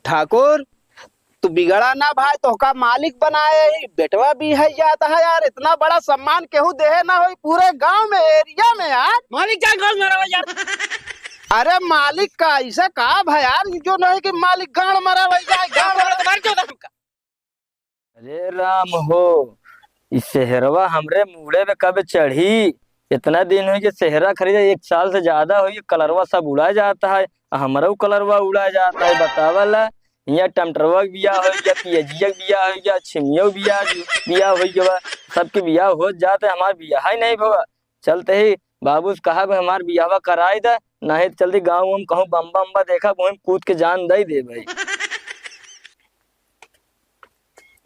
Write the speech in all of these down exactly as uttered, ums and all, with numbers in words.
ठाकुर, तू बिगड़ा ना भाई, तोहका मालिक बनाए ही, बेटवा बियाह जात है यार, इतना बड़ा सम्मान केहू देहे ना होई पूरे गांव में, एरिया में यार। मालिक जान गांव में रहो यार। अरे मालिक का ऐसा का भा यार, जो नहीं कि मालिक गांड मरा वही जाए, गांड मरा तो मार क्यों था हमका? अरे राम हो, ई सेहरवा हमरे मूड़े में कब चढ़ी? इतना दिन होइ गए सेहरा खरीदे, एक साल से ज्यादा होइ गए, कलरवा सब उड़ा जाता है, हमरो कलरवा उड़ा जाता है। बतावा ला, हियाँ टमटरवा के बियाह होइ गया, पियजिया के बियाह होइ गया, छिमियो के बियाह, बियाह होइ गया, सबके बियाह हो जाते, हमार बियाह ही नहीं भवा। चलते ही बाबू से कहा, "भाई, हमार बियाहवा कराई दे, नहीं तो चलते गाँव में कहूँ बम्बा उम्बा देखा, वहीं कूद के जान दे दे भाई।"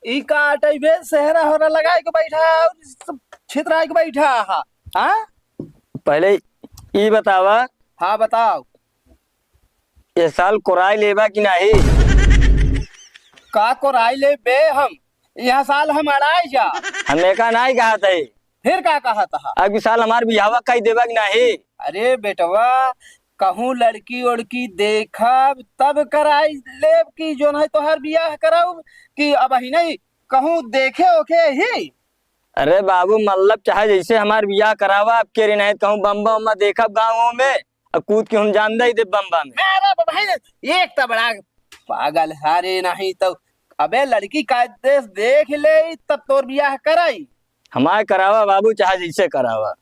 ई का अटई बे, सेहरा होरा लगाए के बैठा है और सब छितराए के बैठा है, हाँ? पहले ई बतावा। हाँ, बताओ। ये साल कोराई लेबा कि नाही? का कोराई ले बे हम? यह साल हम अड़ाई जा। हम एका नाही कहा थे। फिर का कहा था? अगली साल हमार बियाहवा कई देबा कि नाही? अरे बेटवा, कहूँ लड़की ओड़की देखब तब कराई लेब कि जोन है तोहार बियाह कराऊ कि अब ही नहीं कहूँ देखे ओखे ही? अरे बाबू, मतलब चाहे जैसे हमार बियाह करावा, अब के रे नहीं कहूँ बम्बा उम्बा देखब गाँव में, अब कूद के हम जान दे दे बम्बा में। अरे भाई, एक तो बड़ा पागल है रे, नहीं तो अबे लड़की का देश देख ले तब तोर बियाह कराई। हमार करावा बाबू, चाहे जैसे करावा।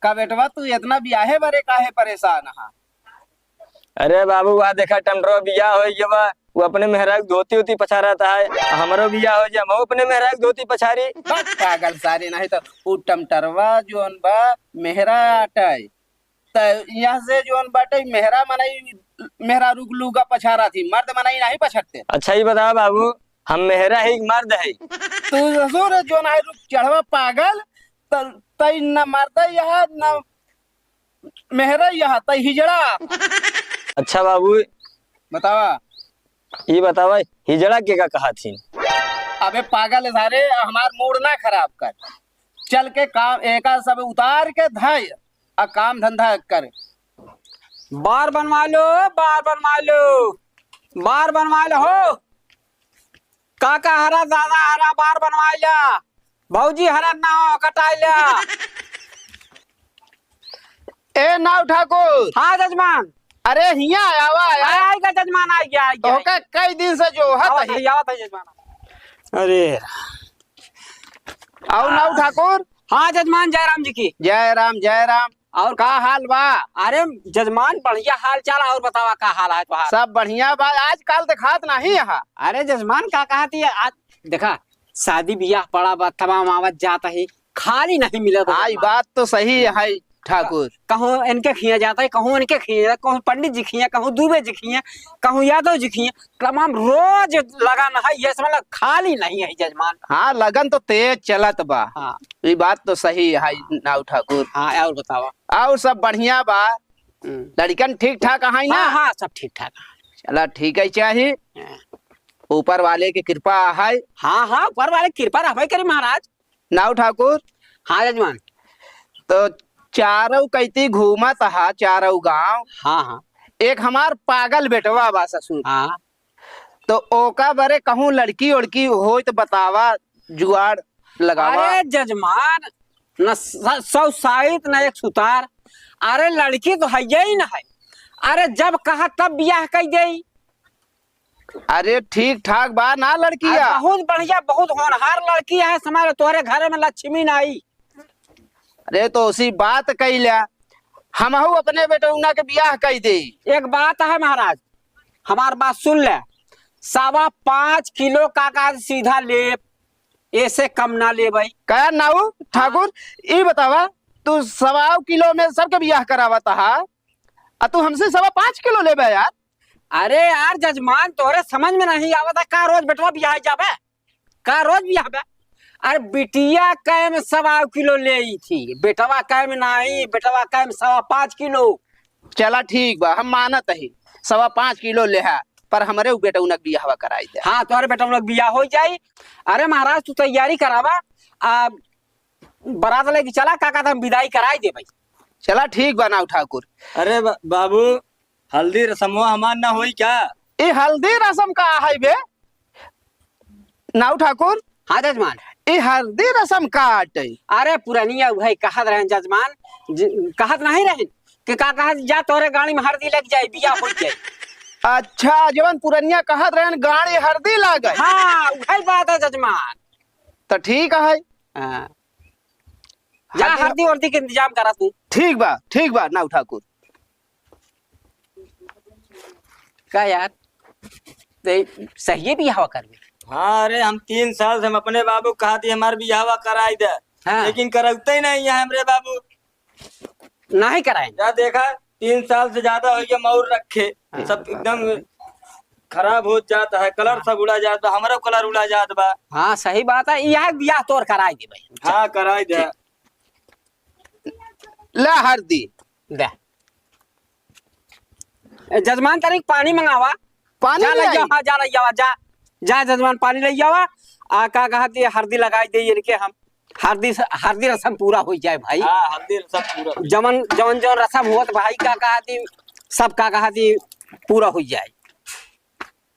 का बेटवा, तू इतना बियाहे बरे काहे परेशान हा? अरे बाबू, वह देखा टमटरवा बियाह हो गया बा, वो अपने मेहरा के धोती उती पछारत है, हमरो बियाह हो जाए, हम अपने मेहरा के धोती पछारी। बस पागल सारे, नहीं तो उ टमटरवा जोन बा मेहरा आटै, त यहाँ से जोन बाटै मेहरा मनई, मेहरा रुक लूगा पछारा थी, मर्द मनई नहीं पछरते। अच्छा, ये बताओ बाबू, हम मेहरा है कि मर्द है? तू ससुर जोन है रुक चढ़वा पागल, त तई न मर्द यहाँ न मेहरा यहाँ, तई हिजड़ा। अच्छा बाबू, बतावा। ये बतावा, हिजड़ा के का कहा थी? अबे पागल है सारे, हमार मूड ना खराब कर। चल के काम एका सब उतार के धाय, आ काम धंधा कर। बार बनवा लो, बार बनवा लो, बार बनवा लो हो। काका हरा, दादा हरा, बार बनवा ला। भौजी हरा ना हो, कटाई ला। ए नाव ठाकुर। हाँ जजमान। अरे हिया आवा यार। आय, आय का जजमान, आय गया, आय गया, आय तोहका गया। कई दिन से जो हत आवत ही। है, आवत है जजमान। अरे। आओ नाव ठाकुर। हाँ जजमान, जय राम जी की। जय राम, जय राम। और का हाल बा? अरे जजमान, बढ़िया हाल चाल, और बतावा का हाल है तोहार? सब बढ़िया बा। आजकल देखात नहीं है। अरे जजमान, का कहत ही है? आज देखा, शादी बियाह पड़ा बा, तमाम आवत जात ही, खाली नहीं मिलत हाँ, ई जजमान। बात तो सही है ठाकुर। कहूँ इनके खिया जाता है, कहूँ इनके खिया जाता है, कहूँ पंडित जी खिया, कहूँ दुबे जी खिया, कहूँ यादव जी खिया, तमाम रोज लगन है, ये समझ लो खाली नहीं है जजमान। हाँ, लगन तो तेज चलत बा। हाँ। ई बात तो सही है नाव ठाकुर। हाँ, और बतावा। और सब बढ़िया बा। हम्म। लड़िकन ठीक ठाक है ना? हाँ, हाँ, सब ठीक ठाक है। चला ठीक है, चाही। हाँ। ऊपर वाले की कृपा है। हाँ, हाँ, ऊपर वाले की कृपा रहबे करी महाराज। नाव ठाकुर। हाँ जजमान। तो चारों कैती घूमत हा, चारों गांव। हाँ, हाँ। एक हमार पागल बेटवा बा ससुर। हाँ। तो ओका बरे कहूँ लड़की ओड़की होई तो बतावा, जुगाड़ लगावा। अरे जजमान, न स-, सौ साइत न एक सुतार। अरे लड़की तो है ही न है। अरे जब कहा तब बियाह कई देई। अरे ठीक ठाक बा ना लड़किया? अरे बहुत बढ़िया, बहुत होनहार लड़की है, समझ लो तोहरे घर में लक्ष्मी नाई। अरे तो उसी बात कही ल्या, हमहू अपने बेटौना के बियाह कई दे। एक बात है महाराज, हमार बात सुन ले, सवा पाँच किलो का, का सीधा लेब, ऐसे कम ना लेबै। का नाऊ ठाकुर, ई बतावा, तू सवा किलो में सबके बियाह करावत हा, आ तू हमसे सवा पाँच किलो लेबे यार? अरे यार जजमान, तोहरे समझ में नहीं आवत है, का रोज बेटवा बियाह जाबे? का रोज बियाह बे? अरे बिटिया कै में सवा किलो लेई थी, बेटवा कै में नहीं, बेटवा कै में सवा पाँच किलो। चला ठीक बा, हम मानत ही, सवा पाँच किलो लेहा, पर हमरे उ बेटौना के बियाहवा कराई दे। हाँ, तोहरे बेटौना के बियाह हो जाई। अरे महाराज, तू तैयारी करावा, आ बारात लेके चला, का कहता हम विदाई कराई दे भाई। चला ठीक बा नाऊ ठाकुर। अरे बा-, बाबू, हल्दी रसमवा हमार ना होई क्या? ई हल्दी रसम का है बे? नाऊ ठाकुर। हाँ जजमान। ई हल्दी रसम का आटे? अरे पुरनिया उहै कहत रहन जजमान, ज-, कहत नहीं रहन कि का कहत, जा तोरे गाड़ी में हरदी लग जाए, बियाह हो जाए। अच्छा, जवन पुरनिया कहत रहन गाड़ी हरदी लागे। हाँ, उहै बात है जजमान। तो ठीक है। हाँ। जा हरदी हरदी वर्दी के इंतजाम करा तू। ठीक बा, ठीक बा नाऊ ठाकुर। का यार, ते सहिए बियाहवा करबे? हाँ, अरे हम तीन साल से हम अपने बाबू कहा थी हमार बियाहवा कराई दे, हाँ। लेकिन करौते ही नहीं है हमरे बाबू। नहीं कराए। जा देखा, तीन साल से ज्यादा हो गया मौर रखे, हाँ। सब एकदम खराब हो जाता है, कलर हाँ। सब उड़ा जाता, हमारा कलर उड़ा जात बा। हाँ, सही बात है, यह बियाह तोर कराई दे भाई। हाँ, कराई दे। ठीक। ला हरदी। दे। ए, जजमान तनिक पानी मंगावा। पानी जा ले ले आई? जा, हाँ, जा ले आवा, जा। जा जजमान पानी ले आवा। आ का कहत ये हरदी लगाई दे इनके हम। हरदी स-, हरदी रसम पूरा हो जाए भाई। हाँ, हरदी रसम पूरा। जमन, जौन, जौन रसम होत भाई का कहत ये, सब का कहत ये पूरा हो जाए।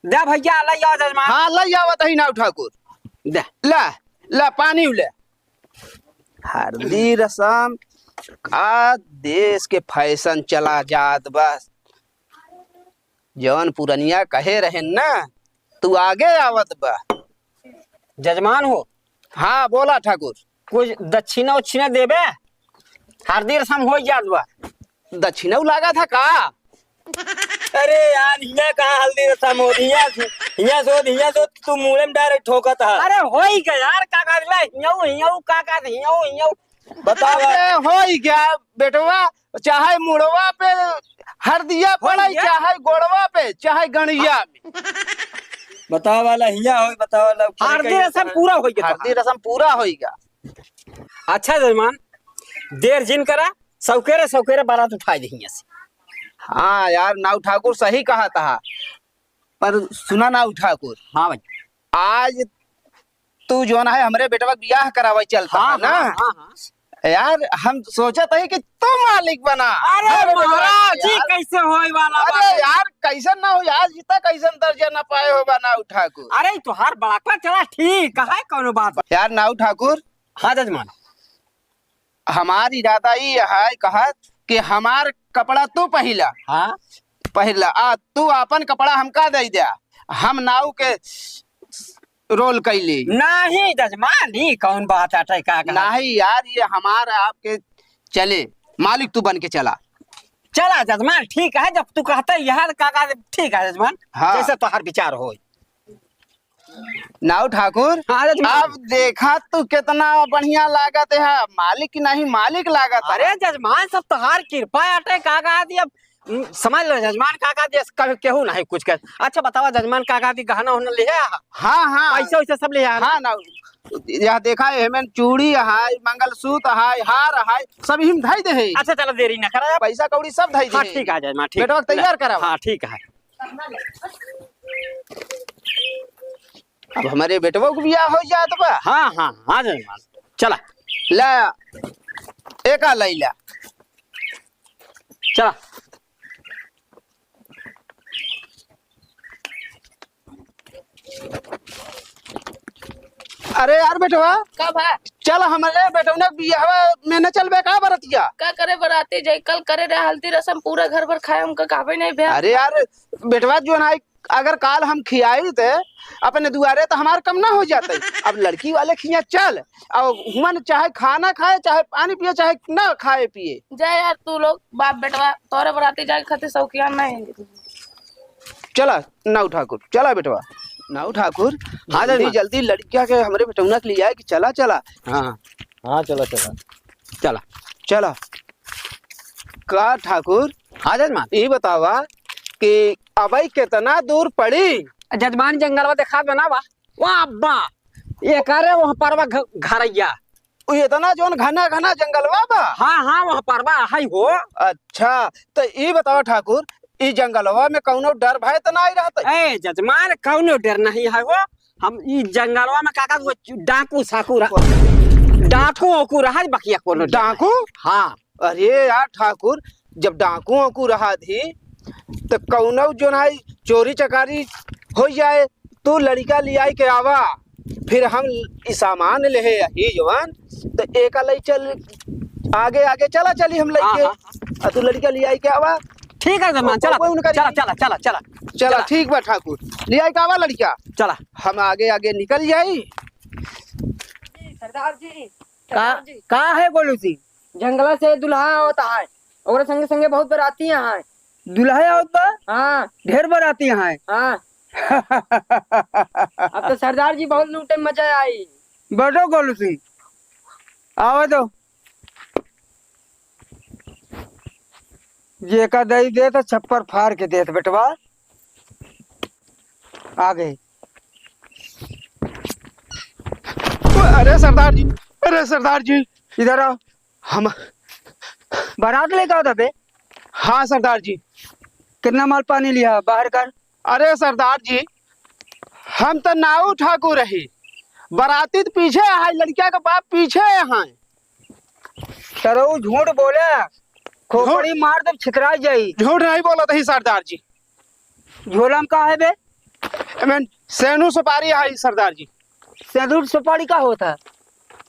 दे भैया, ले आवा जजमान। हाँ, ले आवा तही नाऊ ठाकुर। दे। ला, ला पानी ले। हरदी रसम का देश के फैशन चला जात बा। जौन पुरनिया कहे रहेन ना, तू आगे आवत बा। जजमान हो। हाँ, बोला ठाकुर। कुछ दक्षिणा उक्षिणा देबे? हरदी रसम हो जात बा। दक्षिणा लागत है का? अरे यार, हियाँ कहाँ हल्दी रसम होत? हियाँ से, हियाँ से होत, हियाँ से होत, तू मुड़े में direct ठोकत है। अरे होई गया यार, का कहत ला, हियाऊ, हियाऊ, का कहत, हियाऊ, हियाऊ। बतावा। अरे होई गया बेटवा, चाहे मुड़वा पे हरदिया होई पड़े, गया। चाहे गोड़वा पे, चाहे गणिया में। बतावा ला, हियाँ होई, बतावा ला, ऊपर हरदी कहीं रसम पूरा होई गया। हरदी रसम पूरा होई गया। अच्छा जजमान, देर जिन करा, सौकेरे सौकेरे बारात उठाई दे हियाँ से। हाँ यार, नाऊ ठाकुर सही कहत हा, पर सुना नाऊ ठाकुर। हाँ भाई। आज तू जौन है हमरे बेटवा के बियाह करावे चलता हाँ, है ना? हाँ, हाँ, हाँ। यार हम सोचत है कि तू मालिक बना। अरे अरे बेटवा महाराज जी, यार। कैसे होए वाला अरे बात है? यार, कैसन ना हो यार, इतना कैसन दर्जा ना पाए हो बा नाऊ ठाकुर। अरे तोहार बड़ापा चला ठीक है, कौनो बात। यार नाऊ ठाकुर। हाँ जजमान। हमार इरादा ई है कहत कि हमार कपड़ा तू पहिला। हाँ। पहिला, आ तू आपन कपड़ा हमका दे द्या, हम नाऊ के role कैली। नहीं जजमान, ई कौन बात आटे का कहा? नहीं यार, ये हमार आपके चले, मालिक तू बन के चला। चला जजमान, ठीक है, जब तू कहता है यार काका, ठीक है जजमान, हाँ। जैसे तोहार विचार होई। नाऊ ठाकुर, हाँ, जजमान। अब देखा तू कितना बढ़िया लागत है, मालिक की नहीं मालिक लागत है। अरे जजमान, सब तोहार कृपा आटे, का कहत ही अब, उम, समझ लो जजमान, का कहत ही, कभी केहू नहीं कुछ कर। अच्छा बतावा जजमान, का कहत ही, गहना उहना लिहे हा? हाँ, हाँ। पैसा वैसा सब लिहे हा? हाँ, ना, यह देखा, एहमें चूड़ी है, मंगलसूत्र है, हार है, सब हिम धई दे है। अच्छा चलो, देरी ना करा। पैसा कौड़ी सब धई दे हाँ, है। ठीक है जजमान, ठीक। बेटवा के तैयार करावा। हाँ, ठीक है। अब हमरे बेटवा के बियाह हो जात बा। हाँ, हाँ, हाँ, जजमान। चला। ला, एका लैला। चला। अरे यार बेटवा, का भा? चल हमरे बेटवना के बियाहवा में न चलबे का बरतिया? का करे बराती जाई, कल करे रहे हल्दी रसम, पूरा घर भर खाए, हमका कहबे नहीं भे। अरे यार बेटवा, जो ना अगर काल हम खियाई ते अपने दुआरे तो हमार कम ना हो जाते। अब लड़की वाले खिया चल, और हुमन चाहे खाना खाए, चाहे पानी पिए, चाहे ना खाए पिए। जा यार, तू लोग बाप बेटवा तोरे बराती जाए खातिर शौकिया नहीं। चला नाऊ ठाकुर, चला बेटवा। नाऊ ठाकुर, हाँ जल्दी जजमान। जल्दी लड़किया के हमरे बेटौना के लिए आए कि चला, चला। हाँ। हाँ, चला, चला। चला। चला। का ठाकुर? हाँ जजमान। ई बतावा कि अबई कितना दूर पड़ी? जजमान, जंगलवा देखात बा ना बा? वाह अब्बा, एकरे वहाँ परवा घ-, घरैया। उ इतना जौन घना घना जंगलवा बा? हाँ, हाँ, वहाँ परवा है हो। अच्छा, तो ई बतावा ठाकुर, ई जंगलवा में कौनो डर भय तो नहीं रहत? ए जजमान, कौनो डर नहीं है हो। हम ई जंगलवा में काका वो डाकू साकू रह-, डाकू ओकू रहा बकिया कोनो डर डाकू? नहीं। हाँ। अरे यार ठाकुर, जब डाकू ओकू रहा थी तो कौनो जो ना चोरी चकारी हो जाए, तू लड़का लियाई के आवा, फिर हम ई सामान लेहे ही जवान, तो एका लई चल, आगे आगे चला चली हम हाँ, लइके। हाँ, हाँ। आ तू लड़का लियाई के आवा। ठीक है जजमान, और चला, कोई उनका चला, नहीं। चला, चला, चला। चला, चला। ठीक बा ठाकुर, लियाई के आवा लड़का। चला। हम आगे आगे निकल जाई। सरदार जी, का, सरदार जी। का है गोलू सिंह? जंगला से दुल्हा आवत है, ओकरे संगे संगे बहुत बराती हैं। दुल्हा आवत बा? हाँ। ढेर बराती हैं। हाँ। अब तो सरदार जी बहुत लूटे, मजा आई। बैठो गोलू सिंह, आवे दो। जेका दई देत, छप्पर फार के देत बेटवा। आ गए। अरे सरदार जी, अरे सरदार जी, इधर आओ। हम बारात लेके आओ बे। हाँ सरदार जी। कितना माल पानी लिहा, बाहर कर। अरे सरदार जी, हम तो नाऊ ठाकुर रही, बराती तो पीछे है, लड़किया के बाप पीछे है। सरऊ झूठ बोले, खोपड़ी झूठ? मार देब, छितरा जाई। झूठ नहीं बोलत ही सरदार जी। झोला में का है बे? एमें सेनू सुपारी है सरदार जी। सेनू सुपारी का होता?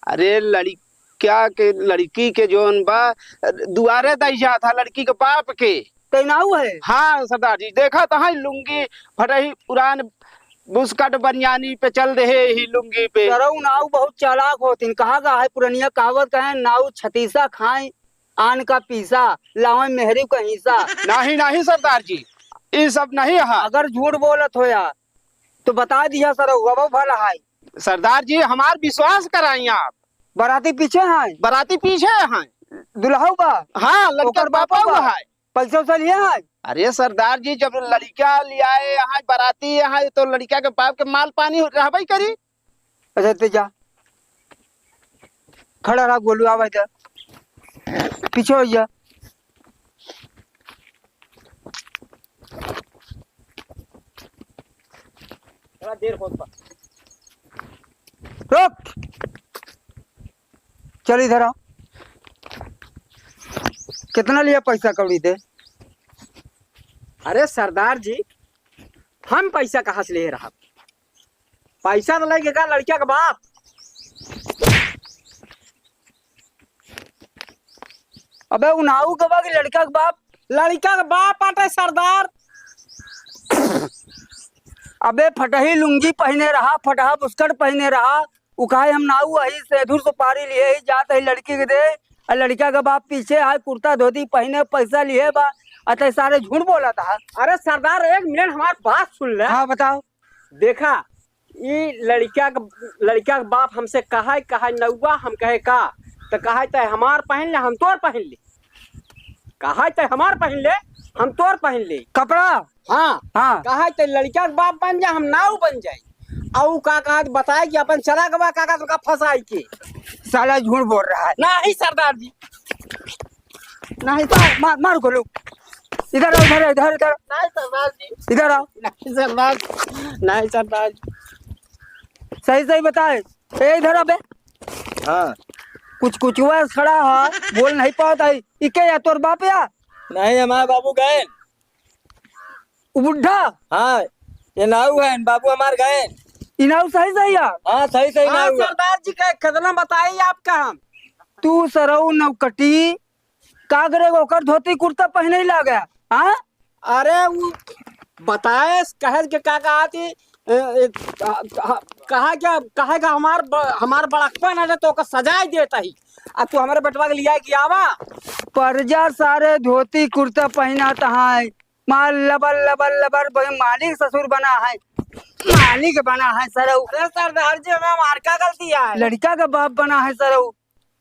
अरे लड़किया के, लड़की के जोन बा, दुआरे दई जात है लड़की के बाप के। तैनाऊ है? हाँ सरदार जी, देखा तो है लुंगी फटही पुरान बुस्कट बनियानी पे चल रहे ही लुंगी पे। सरऊ नाऊ बहुत चालाक होतिन, कहा गा है पुरनिया कहावत कहे, नाऊ छतीसा खाए आन का पीसा, लावे मेहरी का हिस्सा। नहीं, नहीं सरदार जी, ई सब नहीं है। अगर झूठ बोलत होया तो बता दिया सरऊ, अब भला है। सरदार जी, हमार विश्वास कराई आप। बराती पीछे है। बराती पीछे है। दुल्हऊ बा। हाँ, लड़का ओकर बापा बापा बा। है। पैसा वैसा लिए है? अरे सरदार जी, जब लड़का लियाए यहाँ बराती यहाँ तो लड़का के बाप के माल पानी रहबे करी। अच्छा, ते जा, खड़ा रहा गोलू, आवा इधर, पीछे हो जा। बड़ा देर होत बा। रुक, चल इधर आ। कितना लिया पैसा कौड़ी दे? अरे सरदार जी, हम पैसा कहाँ से ले रहा? पैसा तो लेके का लड़का के बाप। अबे उनाऊ के बा कि लड़का के बाप? लड़का के बाप आटे सरदार। अबे फटही लुंगी पहिने रहा, फटहा बुस्कट पहिने रहा, उ कहे हम नाऊ अही सेधुर सुपारी लिए ही जात ही लड़की के दे, आ लड़का के बाप पीछे आए कुर्ता धोती पहिने पैसा लिए बा, आ ते सारे झूठ बोलत हा। अरे सरदार एक मिनट हमार बात सुन ले। हाँ बताओ। देखा, ई लड़का के, लड़का के बाप हमसे कहा, कहा नौआ, हम कहे का, तो कहा ते हमार पहन ले, हम तोर पहन ले। कहा ते हमार पहन ले, हम तोर पहन ले। कपड़ा? हाँ। हाँ। कहा ते लड़का के बाप बन जा, हम नाऊ बन जाई। और उ का कहा बताए कि अपन चला गवा काका तुमका फंसाई के। साला झूठ बोल रहा है। नहीं सरदार जी। नहीं तो मार, मार गोलू। इधर आओ, इधर, इधर, इधर। नहीं सरदार जी। इधर आओ। नहीं सरदार, नहीं सरदार। सही सही बताए। ए, इधर आ बे। हाँ। कुछ कुचुआ खड़ा है, बोल नहीं पावत है। ई के या तोर बाप या? नहीं, हमार बाबू गए। उ बुढ़ा? हाँ, ये नाऊ है, बाबू हमार गए। ई नाऊ सही सही है? हाँ, सही सही हाँ, नाऊ है। सरदार जी का कितना बताई आपका हम। तू सरऊ नौकटी, का करे ओकर धोती कुर्ता पहने ही लागे, हाँ? अरे उ बताए, कहे के का कहा थी, ए, ए, आ, आ, कहा क्या, कहे का हमार ब-, हमार बड़कपन है तो ओकर सजाए देता ही। आ तू हमारे बेटवा के लिया के आवा। परजा सारे धोती कुर्ता पहनात है, माल लबर लबर लबर ब-, मालिक ससुर बना है, मालिक बना है सरऊ। अरे सरदार जी, हमें हमार का गलती है? लड़का का बाप बना है सरऊ।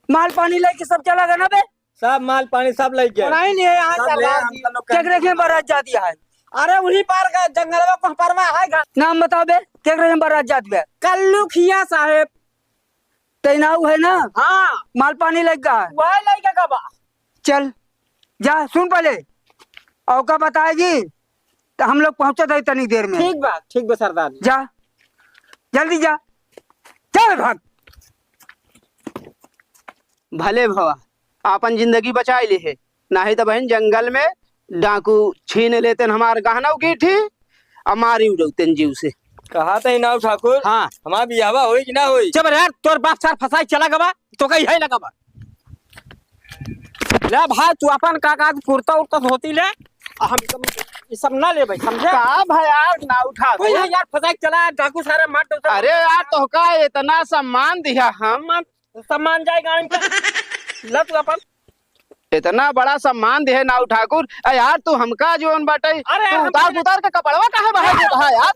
माल पानी लेके सब चला गया ना बे? सब माल पानी सब लइ गए। नहीं लिए यहाँ सब ले सरदार हम जी। सब लोग केकरे के बारात जात है? अरे उन्हीं पार का जंगलवा को परवा है गा। नाम बताओ बे, केकरे के बारात जात बे? कल्लू खिया साहेब। तैनाऊ है ना? हाँ। माल पानी लग गया है। वही लइके का बा। चल, जा सुन पहले। और का बताएगी? तो हम लोग पहुँचत है तनी देर में। ठीक बा, ठीक बा सरदार जी। जा, जल्दी जा। चल भाग। भले भवा, आपन जिंदगी बचाई लिहे, नाहीं त बहिन जंगल में डाकू छीन लेतेन हमार गहना गीठी, आ मारी उड़ौतेन जीव से। कहा तही नाऊ ठाकुर। हाँ। हमार बियाहवा होई कि ना होई? जब यार तोर बाप सार फंसाई चला गवा, तो कहीं है लगावा। ले भाई, तू अपन का, का कुर्ता उर्ता धोती ले, आ हम सब, ये सब ना लेबे, समझे? का भाई यार, नाऊ ठाकुर। कोई है यार, फंसाई चला, डाकू सारे मार दो। अरे यार, तोहका इतना सम्मान दिया हम। सम्मान, सम्मान जाए गाड़ी का। ला तू अपन। इतना बड़ा सम्मान दिहे नाऊ ठाकुर। ए यार, तू हमका जोन बाटे, अरे तू हम उतार, उतार के कपड़वा काहे बहाई देता है यार?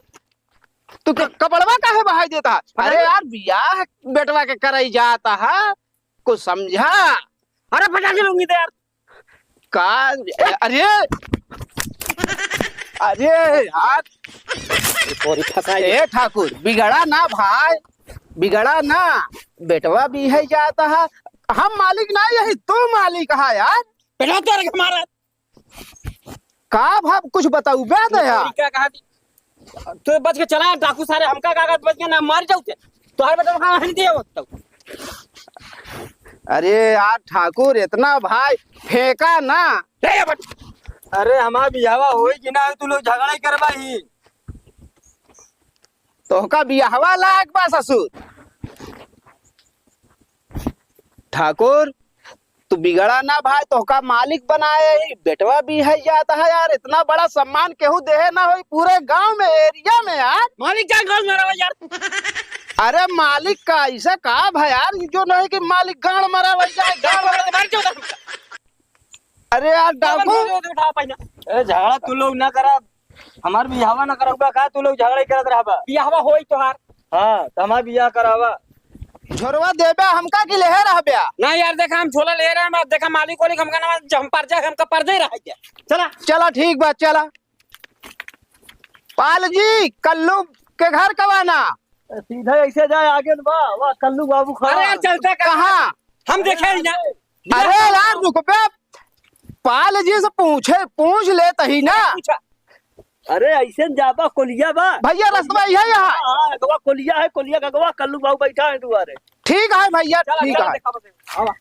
तू क-, कपड़वा काहे बहाई देता है? अरे अरे यार, बियाह बेटवा के कराई जाता है, कुछ समझा। अरे फटा के लूंगी तो यार। का? अरे, अरे यार, ये तोरी फंसाई। ए ठाकुर, बिगड़ा ना भाई, बिगड़ा ना। बेटवा बिहाई जाता है, हम मालिक ना, यही तू मालिक है यार। बेटा तोरे के मारा। का भाव कुछ बताऊ बे दया? तोरी का कहा थी? तू बच के चला, डाकू सारे हमका का, का बच के ना मार जाऊ ते। तोहर बेटा का हन दिया वक्त। अरे यार ठाकुर, इतना भाई फेंका ना। ले बट। अरे हमार बियाहवा होई कि ना, तू लोग झगड़ा ही करबा ही। तोहका बियाहवा लायक बा ससुर। ठाकुर, तू बिगड़ा ना भाई, तोहका मालिक बनाए ही, बेटवा बिहाई जाता है यार, इतना बड़ा सम्मान केहू देहे ना होई पूरे गांव में, एरिया में यार। मालिक का गाल मारा यार। अरे मालिक का ऐसा का भाई यार, जो नहीं कि मालिक गांड मारा वही जाए, गांड मारा तो मार क्यों? अरे यार, डाकू। उठाओ पहले। ए, झगड़ा तू लोग ना करा, हमार बियाहवा ना करउबा का, तू लोग झगड़ा ही करत रहबा। बियाहवा होई तोहार। हाँ, तो हमार बियाह करावा। झोरवा देबे हमका कि लेहे रहबे? ना यार, देखा हम झोला ले रहे हैं, देखा मालिक वालिक हमका ना, हम पर जाए, हमका पर जाए रह गया। चला। चला, ठीक बा, चला। पाल जी, कल्लू के घर कवाना? सीधा ऐसे जाए, आगे न बा, वाह, कल्लू बाबू खड़ा। अरे यार, चलते कहाँ? हम देखे ही ना। अरे यार, रुक बे, पाल जी से पूछे, पूछ लेत ही ना। पूछा। अरे, ऐसे न जाबा, कोलिया बा। भैया, रस्तवा यही है। हाँ, हाँ, अगवा कोलिया है, कोलिया का अगवा कल्लू बाबू बैठा है दुआरे। ठीक है भैया, चला, ठीक चला, है। देखा बस। आवा।